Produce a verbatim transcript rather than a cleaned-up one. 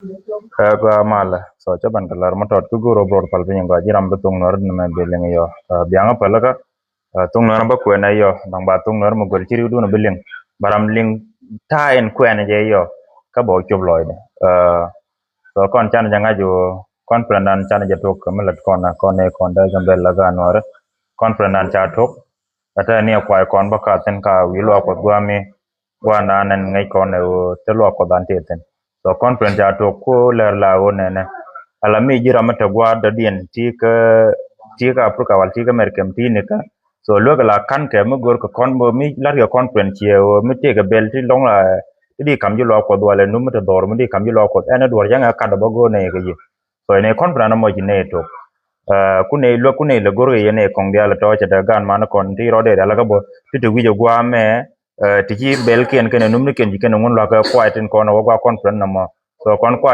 Ɛ gɔaa malɛ. So cä ban kɛ lär mɔ tɔt ki go̱o̱r ɔ broad pal piny gɔaa ji̱ ram bi thuŋ nuɔr ni mɛ bi liŋ yɔ. Ɛ biaŋä päl kä ɛ thuŋ nuɔr bä kuɛn ɛ yɔ dɔŋ ba thuŋ nuɔr mɛ guɛl ci riw dun bi liŋ ba ram liŋ ta̱a̱ in kuɛn jɛ yɔ. Kä bä cop lɔcdɛ. Ɛ so kɔn canɛ jɛ ŋa̱c ɣöö conference dan canɛ jɛ tok kɛ mi lät kɔn ɛ kɔn ɛ kɔn dee jɛ bɛl lä gaat nuɔri. Conference dan ca tok. Ɛ te ni ɛ kuay kɔn bä ka thin ka wi̱i̱ luaak kuɔth gua̱a̱mi gua̱a̱r naan ɛn ŋäc kɔn ɛ ɣöö te luaak kuɔth an tëë thi̱n. So conference ca tuɔɔk ku lɛr la ɣöö nɛnɛ ala mi ji̱ ram mi te gua̱a̱r dɔ̱diɛn ti kä ti kä Africa wal ti kä America mi ti ni kä. So luek la ka̱n kɛ mi go̱r kɛ kɔn mi la̱t kɛ conference ciɛ ɣöö mi tëë kɛ bɛl ti lɔŋ la ti di kam ji̱ luaak kuɔth wal ɛ num mi te dhɔr mi di kam ji̱ luaak kuɔth ɛn ɛ duɔr cäŋ ɛ kat ɛ bä go̱r nɛ kɛ ji̱. So nɛ conference ɛmɔ ci nɛ tok. Ɛ ku nɛ luäk ku nɛ lɛ go̱r kɛ yɛn ɛ kɔŋ diaal tɔ̱ cɛ te gan man kɔn ti rɔɔdɛ diaal kä bä ti te wi̱c ɛ gua̱a̱ mɛ. Ɛ ti ci bɛl kiɛn kɛn ɛ num ni kiɛn ci kɛn ɛ ŋun luakä kuay tin kɔn ɛ wä gua̱a̱ conference nɔmɔ. So kɔn kuay